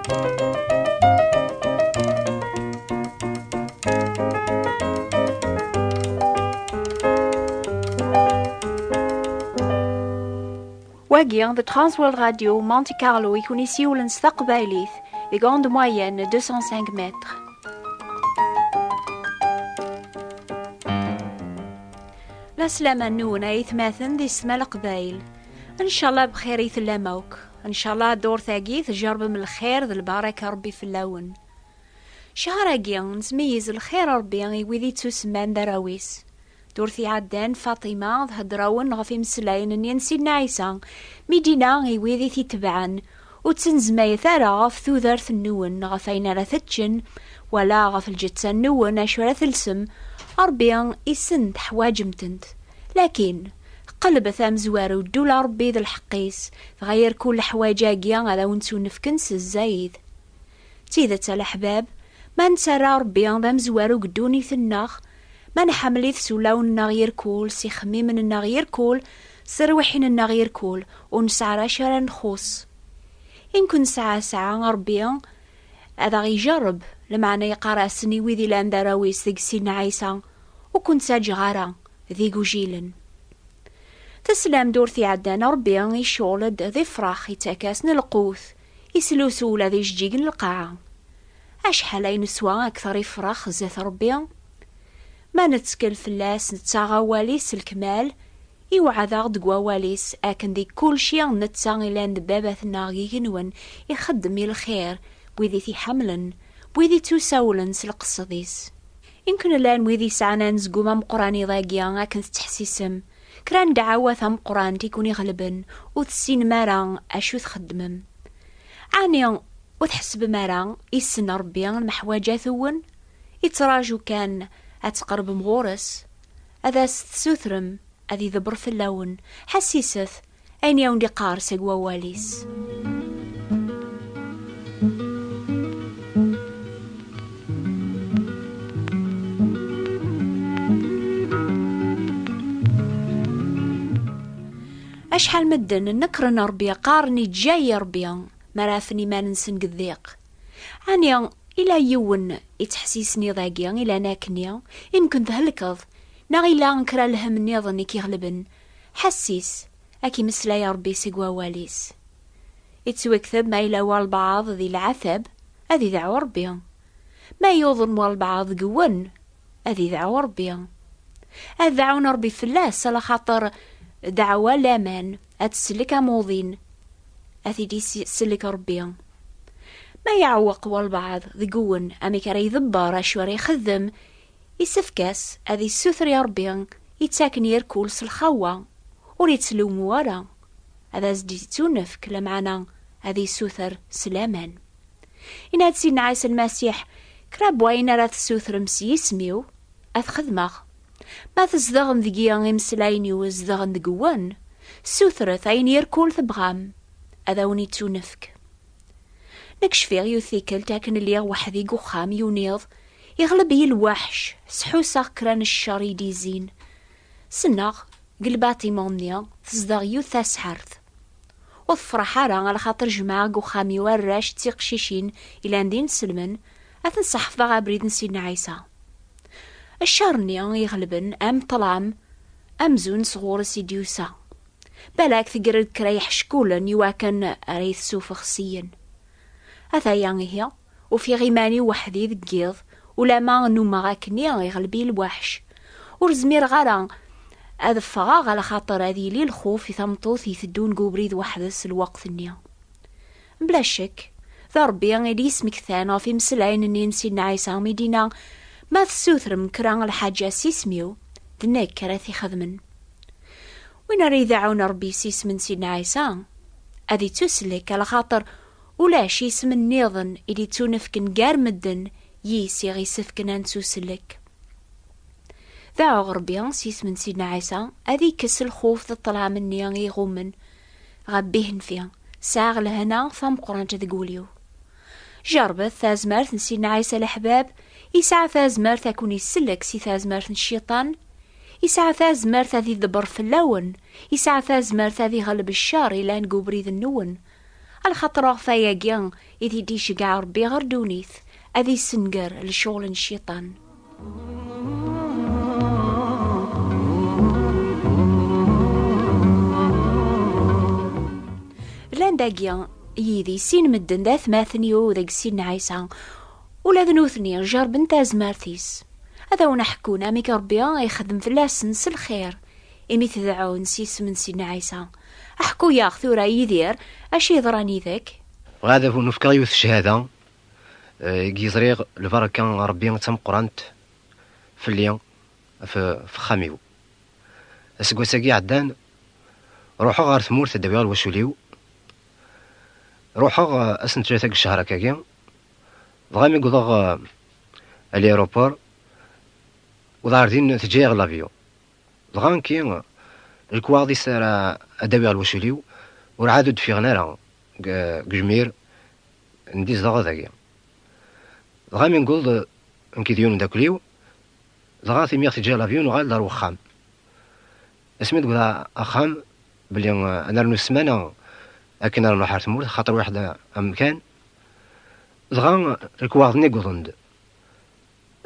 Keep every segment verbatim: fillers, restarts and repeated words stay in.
Wagi d Transworld Radio Monte Carlo i kun-isiwlen s taqbaylit deg onde moyenne deux cent cinq mètres. La slama-nwen ay atmaten d yessetma Leqbayel. Ncallah bxir i tellam akk. Ncallah ddurt-agi tjerbem lxir d lbaraka Rebbi fell-awen. Ccher-agi nettmeyyiz lxir Rebbi i wid ittusemman d arraw-is. Ddurt iɛeddan Faṭima thedder-awen ɣef imeslayen-nni n Sidna Ɛisa mi d-yenna i wid i t-itebɛen: ur ttnezmayet ara ɣef tudert-nwen, ɣef ayen ara teččen, wala ɣef lǧetta-nwen acu ara telsem. Ṛebbi issen teḥwaǧem-tent. Lakin qelbet amezwaru, ddul a Ṛebbi d lḥeqq-is, dɣa irkul leḥwayeǧ-agi ad awen-ttunefken s zzayed. D tidet a leḥbab, ma nettarra Ṛebbi d amezwaru deg ddunit-nneɣ, ma nḥemmel-it s ulawen-nneɣ irkul, s ixemmimen-nneɣ irkul, s terwiḥin-nneɣ irkul, ur nesɛi ara acu ara nxuṣ. Imken sɛa sɛa Ṛebbi ad aɣ-ijerreb, lameɛna yeqqar-asen i wid ilan d arraw-is deg Sidna Ɛisa: ur ken-ttaǧǧeɣ ara d igujilen. Teslam ddurt iɛeddan Ṛebbi icɣel-d d ifrax, ittak-asen lqut, islusu ula d ijeǧǧigen n lqaɛa. Acḥal ay neswa akteṛ ifrax zdat Ṛebbi? Ma nettkel fell-as, nettaɣ awal-is s lekmal, iweɛɛed-aɣ deg wawal-is akken di kulci netta ilan d baba-tneɣ deg igenwen, ixeddem i lxir n wid i t-iḥemmlen, n wid ittusawlen s lqesd-is. Imken llan wid yesɛan anezgum ameqqran iḍ-agi akken tettḥessisem, kra n ddeɛwat ameqqrant i kun-iɣelben, ur tessinem ara acu txeddmem. Ɛni ur tḥessbem ara issen Ṛebbi lmeḥwaǧat-nwen? Ittraǧu kan ad tqerbem ɣur-s, ad as-tessutrem ad iḍebber fell-awen. Ḥessiset ayen i awen-d-iqqar seg wawal-is. Acḥal medden nekkren Ṛebbi, qqaren: "Iǧǧa-yi Ṛebbi", mi ara afen iman-nsen deg ddiq. Ɛni ila yiwen ittḥessisen iḍ-agi ilan akkenni, imken thelkeḍ, neɣ ila kra lhemm nniḍen i k-iɣelben? Ḥessis, ad k-imeslay Ṛebbi seg wawal-is. Ittwekteb ma yella walbeɛḍ di leɛtab, ad idɛu Ṛebbi. Ma yuḍen walbeɛḍ deg-wen, ad idɛu Ṛebbi. Ad dɛun Ṛebbi fell-as, alaxaṭer dɛwa laman ad tsellek amuḍin, ad t-id-isellek Ṛebbi. Ma yeɛweq walbeɛḍ deg-wen amek ara iḍebber acu ara ixeddem, isefk-as ad issuter i Ṛebbi ittaken irkul s lxawa, ur ittlumu ara, ad as-d-ittunefk, lameɛna ad issuter s laman. Yenna-d Sidna Ɛisa Lmasiḥ: "Kra n wayen ara tessutrem s yisem-iw, ad t-xedmeɣ." Ma tzedɣem deg-i, imeslayen-iw zedɣen deg-wen, ssutret ayen irkul tebɣam, ad awen-ittunefk. Nekk cfiɣ yiwet tikkelt akken lliɣ weḥd-i deg uxxam yuniḍ, iɣleb-iyi lweḥc, sḥuseɣ kra n ccer i d-izzin. Sennaɣ deg lbatimu-nni tezdeɣ yiwet tasḥart. Ur tefreḥ ara, alaxaṭer jemɛeɣ deg uxxam-iw arrac d tiqcicin ilan d inselmen, ad ten-sseḥfḍeɣ abrid n Sidna Ɛisa. Ccer-nni iɣelben am ṭṭlam amzun sɣur-s i d-yusa. Balak tegger-d kra iḥeckulen iwakken ara yi-tessufeɣ syin. Ataya ihi, ufiɣ iman-iw weḥd-i deg yiḍ, ulama nnumeɣ akkenni iɣleb-iyi lweḥc. Ur zmireɣ ara ad ffɣeɣ, alaxaṭer ad yili lxuf i tameṭṭut iteddun deg ubrid weḥd-s lweqt-nni. Mebla ccek, d Ṛebbi i d-yesmektan ɣef imeslayen-nni n Sidna Ɛisa mi d-yenna: "Ma tessutrem kra n lḥaǧa s isem-iw, d nekk ara t-ixedmen." Win ara ideɛɛun Ṛebbi s isem n Sidna Ɛisa, ad ittusellek, alaxaṭer ulac isem nniḍen i d-ittunefken gar medden yis i ɣ-isefken ad nettusellek. Deɛɛuɣ Ṛebbi s yisem n Sidna Ɛisa ad ikkes lxuf d ṭṭlam-nni i iɣummen. Ɣef bihenfi, sɛiɣ lehna tameqqrant deg wul-iw. Jerbet tazmert n Sidna Ɛisa leḥbab, yesɛa tazmert ad ken-isellek si tazmert n cciṭan, yesɛa tazmert ad iḍebber fell-awen, yesɛa tazmert ad iɣleb ccer ilan deg ubrid-nwen. Lxaṭer ɣef wayagi i t-id-iceggeɛ Ṛebbi ɣer ddunit, ad issenger lecɣel n cciṭan. Llan dagi yid-i sin medden d atmaten-iw deg Sidna Ɛisa. Ula d nutni jerben tazmert-is. Ad awen-ḥekkun amek Ṛebbi ixdem fell-asen s lxir, imi tedɛun s yisem n Sidna Ɛisa. Ḥku-yaɣ tura, Yidir, acu yeḍran yid-k? Bɣiɣ ad awen-fkeɣ yiwet ccahada, eh, i ẓriɣ lbaraka n Ṛebbi d tameqqrant fell-i, f-, f uxxam-iw. Aseggas-agi iɛeddan, ruḥeɣ ɣer tmurt ad d-awiɣ lwacul-iw. Ruḥeɣ, eh, ass n ttlata deg ccehṛ akkagi. Dɣa mi wwḍeɣ, eh, à l'aéroport, wwḍeɣ ɣer din, teǧǧa-yaɣ l'avion. Dɣa nekki, eh, lekwaɣeḍ-is ara ad d-awiɣ lwacul-iw, urɛad ur d-ffiɣen ara deg, deg ujmir n di zedɣeɣ dagi. Dɣa mi newweḍ, nekk d yiwen n umeddakel-iw, dɣa timiɣ teǧǧa l'avion, nuɣal-d ar wexxam. Asmi d-wwḍeɣ axxam, belli, eh, ad nernu ssmana akken ad nruḥ ar tmurt, xaṭer wiḥed amkan. Dɣa lekwaɣeḍ-nni wwḍen-d.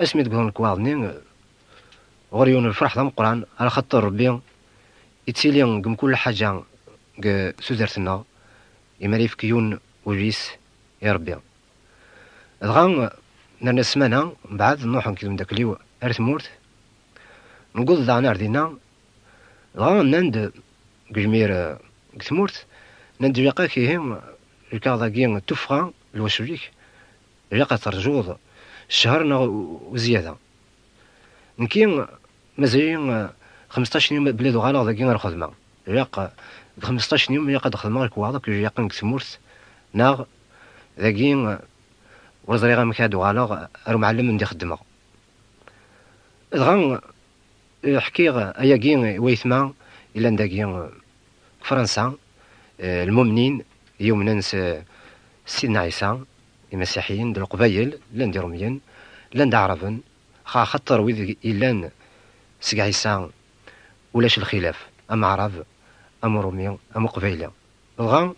Asmi d-wwḍen lekwaɣeḍ-nni, ɣur yiwen lferḥ d ameqqran, ala xaṭer Ṛebbi ittili deg mkul ḥaǧa deg tudert-nneɣ, imi ara yefk yiwen wul-is i Ṛebbi. Dɣa nerna ssmana, mbeɛd nruḥ nekk d umeddakel-iw ar tmurt. Newweḍ daɣen ar dinna, dɣa nnan-d deg ujmir, eh, deg tmurt, nnan-d ilaq-ak ihi lkaɣeḍ-agi n tuffɣa n lwacul-ik, ilaq ad terjuḍ ccher neɣ u-, u zzyada. Nekki mazal-iyi, eh, xmesṭac n yum belli ad uɣaleɣ dagi ar lxedma. Ilaq, eh, deg xmesṭac n yum ilaq ad xedmeɣ lekwaɣeḍ akk ilaqen deg tmurt, neɣ dagi, eh, ur ẓriɣ amek ad uɣaleɣ ar umɛellem anda i xeddmeɣ. Dɣa, eh, ḥkiɣ ayagi i waytma yellan dagi, eh, deg Fransa, eh, lmumnin yumnen s, s Sidna Ɛisa, imasiḥiyen d leqbayel, llan d irumyen, llan d aɛraben, xa-, xaṭer wid yellan seg Ɛisa ulac lxilaf, am aɛrab, am urumi, am uqbayli. Dɣa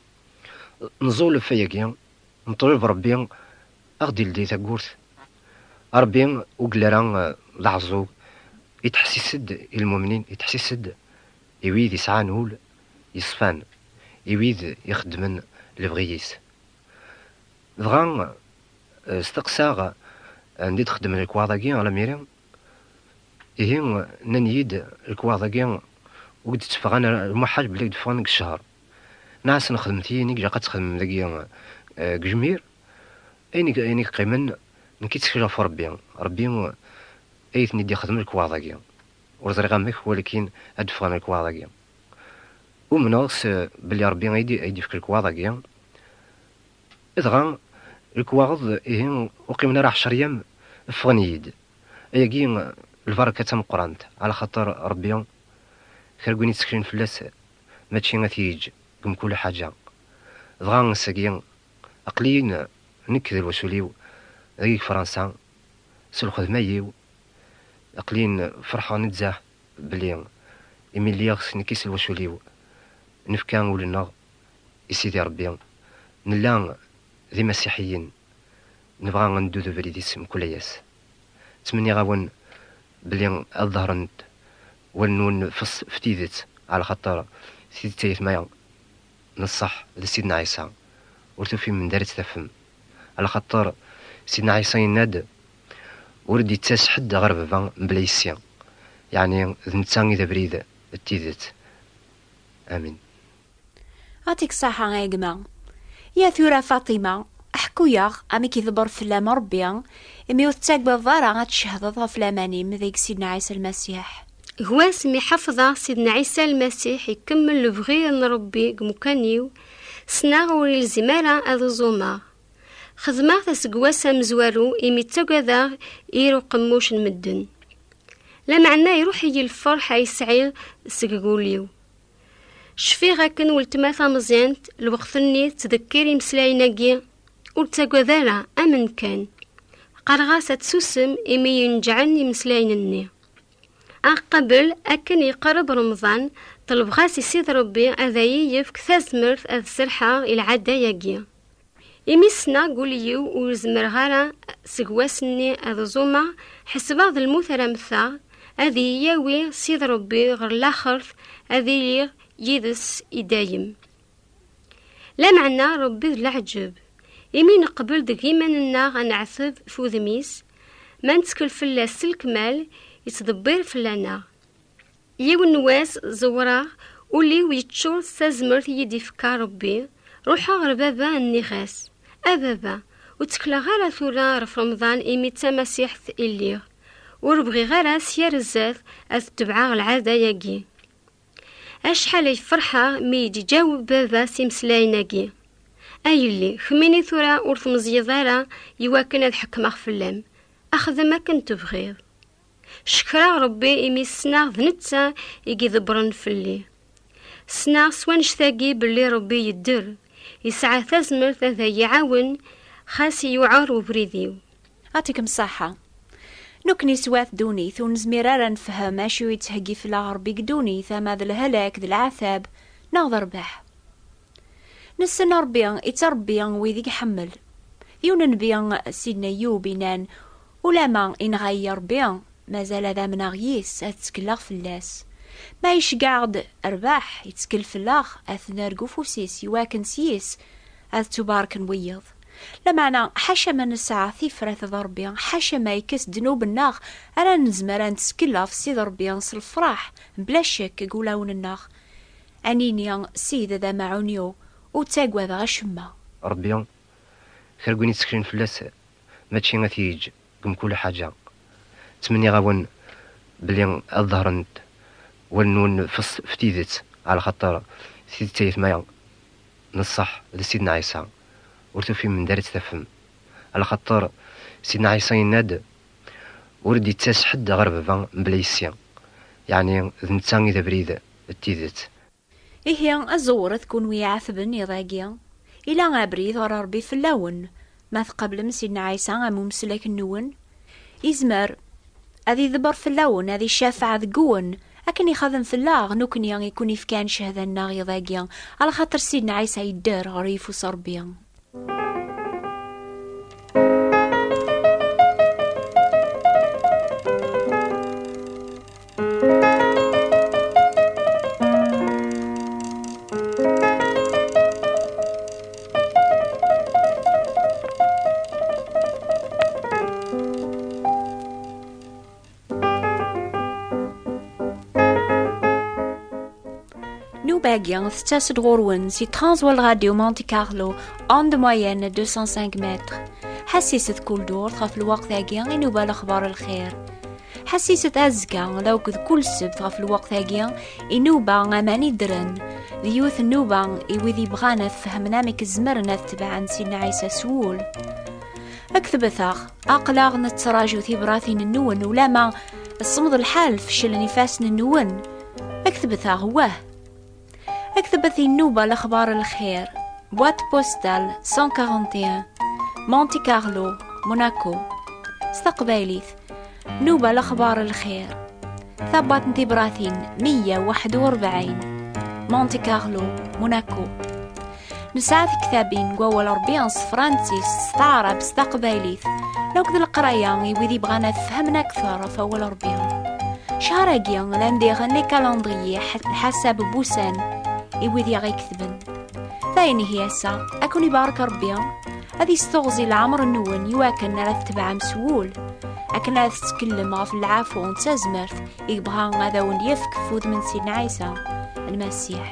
nẓul ɣef wayagi, neṭleb Ṛebbi a ɣ-d-ildi tawwurt. Ṛebbi ur yelli ara, eh, d aɛeẓẓug, ittḥessis-d i lmumnin, ittḥessis-d i wid yesɛan ul yeṣfan, i wid ixeddmen lebɣi-is. Dɣa, eh, steqsaɣ anda i d-xeddmen lekwaɣeḍ-agi, a lamiri. Ihi, nnan-iyi-d lekwaɣeḍ-agi ur d-tteffɣen ara, lmuḥal belli d-ffɣen deg ccher. Nniɣ-asen xedmet-iyi ayen i ilaq ad txedmem dagi, eh, deg ujmir. Ayen i, ayen i yeqqimen, nekk i ttekleɣ ɣef Ṛebbi. Ṛebbi ay ten-id-ixedmen lekwaɣeḍ-agi. Ur ẓriɣ amek, walakin ad d-ffɣen lekwaɣeḍ-agi. Umneɣ s belli Ṛebbi ay d-, ay d-ifk lekwaɣeḍ-agi. Dɣa lekwaɣeḍ, ihi, ur qqimen ara ɛecra yyam, ffɣen-iyi-d. Ayagi, lbaraka d tameqqrant, ɛla xaṭer Ṛebbi, kra n win yetteklen fell-as, mačči ad t-yeǧǧ deg mkul ḥaǧa. Dɣa ass-agi, aql-iyi nekk d lwacul-iw dagi deg Fransa, s lxedma-iw, aql-iyi ferḥeɣ nezzeh belli imi lliɣ s nekk i s lwacul-iw, nefka ul-nneɣ i Sidi Ṛebbi, nella d imasiḥiyen, nebɣa ad neddu d ubrid-is mkul ass. Ttmenniɣ-awen belli ad ḍehrent wallen-nwen f s-, f tidet, ɛla xaṭer tidet ay atma n ṣṣeḥ d Sidna Ɛisa. Ur tufim anda ara tt-tafem. Ɛla xaṭer Sidna Ɛisa yenna-d, ur d-yettas ḥedd ɣer Baba mebla yessi. Yeɛni d netta i d abrid d tidet. Amin. Ɛṭik ṣṣaḥa a gma. Ya tura Faṭima, ḥku-yaɣ amek iḍebber fell-am Ṛebbi, imi ur tettagadeḍ ara ad tcehdeḍ ɣef laman-im deg Sidna Ɛisa Lmasiḥ. Gma-s mi ḥefḍeɣ Sidna Ɛisa Lmasiḥ ikemmel lebɣi n Ṛebbi deg umkan-iw, ssneɣ ur ilzim ara ad uẓumeɣ. Xedmeɣ-t aseggas amezwaru imi ttagadeɣ yir uqemmuc n medden. Lameɛna iruḥ-iyi lferḥ ay sɛiɣ seg wul-iw. Cfiɣ akken weltma tameẓyant lweqt-nni tettdekkir imeslayen-agi, ur ttagad ara, amen kan. Qqareɣ-as ad tsusem imi yenǧɛen imeslayen-nni. Aqabel akken iqerreb Remḍan, Ṭelbeɣ-as i Sidi Ṛebbi ad iyi-yefk tazmert ad serḥeɣ i lɛada-agi. Imi ssneɣ deg wul-iw ur zemreɣ ara seg wass-nni ad ẓumeɣ, ḥesbeɣ d lmut ara mmteɣ, ad iyi-yawi Sidi Ṛebbi ɣer laxert, ad iliɣ yid-s i dayem. Lameɛna Ṛebbi d leɛǧeb, imi neqbel deg yiman-nneɣ ad neɛteb f udem-is, ma nettkel fell-as s lekmal, yettḍebbir fell-aneɣ. Yiwen n wass ẓewreɣ, ul-iw yeččur s tazmert i yi-d-ifka Ṛebbi, ruḥeɣ ɣer baba, nniɣ-as: "A baba, ur ttekleɣ ara tura ɣef Remḍan, imi d tamasiḥt i lliɣ. Ur bɣiɣ ara sya ar zdat ad tebɛeɣ lɛada-agi." Acḥal ay ferḥeɣ mi yi-d-iǧaweb baba s imeslayen-agi: "A yelli, kemmini tura ur tmeẓyeḍ ara i wakken ad ḥekmeɣ fell-am. Axdem akken tebɣiḍ." Cekreɣ Ṛebbi imi ssneɣ d netta i iḍebbren fell-i. Ssneɣ s wannect-agi belli Ṛebbi yedder, yesɛa tazmert ad iyi-iɛawen xas yuɛer ubrid-iw. Atik mṣaḥa. Nekni swat ddunit ur nezmir ara nefhem acu yettheggi fell-aɣ Ṛebbi deg ddunit, ama d lehlak, d leɛtab, neɣ d rrbeḥ. Nessen Ṛebbi yettṛebbi wid i iḥemmel. D yiwen nnbi, Sidna Yub, inan: "Ulama inɣa-yi Ṛebbi, mazal ad amneɣ yis, ad ttekleɣ fell-as. Ma iceggeɛ-d rrbeḥ, ittkel fell-aɣ, ad t-nerr deg ufus-is, iwakken s yis ad ttubarken wiyeḍ." Lameɛna, ḥaca ma nesɛa tifrat d Ṛebbi, ḥaca ma yekkes ddnub-nneɣ, ara nezmer ad nettkel ɣef Ssid Ṛebbi s lefṛaḥ, bla ccek deg wulawen-nneɣ. Ad nini: "Ssid d amaɛun-iw, ur ttagadeɣ acemma." Ṛebbi, kra n win yetteklen fell-as, mačči ad t-yeǧǧ deg mkul ḥaǧa. Ttmenniɣ-awen belli ad ḍehrent wallen-nwen f ṣ-, f tidet, ɛla xaṭer tidet ay atma n ṣṣeḥ d Sidna Ɛisa. Ur tufim mend ara tt-tafem. Ɛla xaṭer Sidna Ɛisa yenna-d: "Ur d-yettas ḥedd ɣer Baba mebla yessi." Yeɛni d netta i d abrid d tidet. Ihi, aẓewret kunwi iɛetben iḍ-agi. Ila abrid ɣer Ṛebbi fell-awen. Ma tqablem Sidna Ɛisa am umeslak-nwen, izmer ad iḍebber fell-awen, ad icafeɛ deg-wen, akken ixadem fell-aɣ nekni i kun-ifkan cchada-nneɣ iḍ-agi, alaxaṭer Sidna Ɛisa yedder ɣer yeffus Ṛebbi. Nnuba-agi tettas-d ɣur-wen si Transworld Radio Monte Carlo, onde moyenne deux cent cinq mètres. Ḥassiset kul ddurt ɣef lweqt-agi i nnuba Lexbar Lxir. Ḥassiset azekka, la akked kul ssebt ɣef lweqt-agi i nnuba Aman Iddren, d yiwet n nnuba i wid yebɣan ad fehmen amek zemren ad tebɛen Sidna Ɛisa s wul. Ktbet-aɣ, aql-aɣ nettraǧu tibratin-nwen, ulama semmeḍ lḥal feclen ifassen-nwen. Ktbet-aɣ wah. Ktbet i nnuba Lexbar Lxir, boîte postale cent quarante et un, Monte Carlo, Monaco. S taqbaylit, nnuba Lexbar Lxir, tabwaṭ n tibratin meyya u waḥed u rebɛin, Monte Carlo, Monaco. Nesɛa tiktabin deg wawal Ṛebbi s tefransist, s taɛrabt, s taqbaylit, la akked leqraya i wid yebɣan ad fehmen akter ɣef wawal Ṛebbi. Cchar-agi, llan diɣen les calendriers ḥ-, lḥasab n wussan i wid i aɣ-iketben. D ayen ihi ass-a, ad ken-ibarek Ṛebbi, ad yesteɣzi leɛmer-nwen i wakken ara tetbeɛem s wul, akken ara tettkellem ɣef lɛafu d tazmert i yebɣa ad awen-d-yefk f wudem n Sidna Ɛisa Lmasiḥ.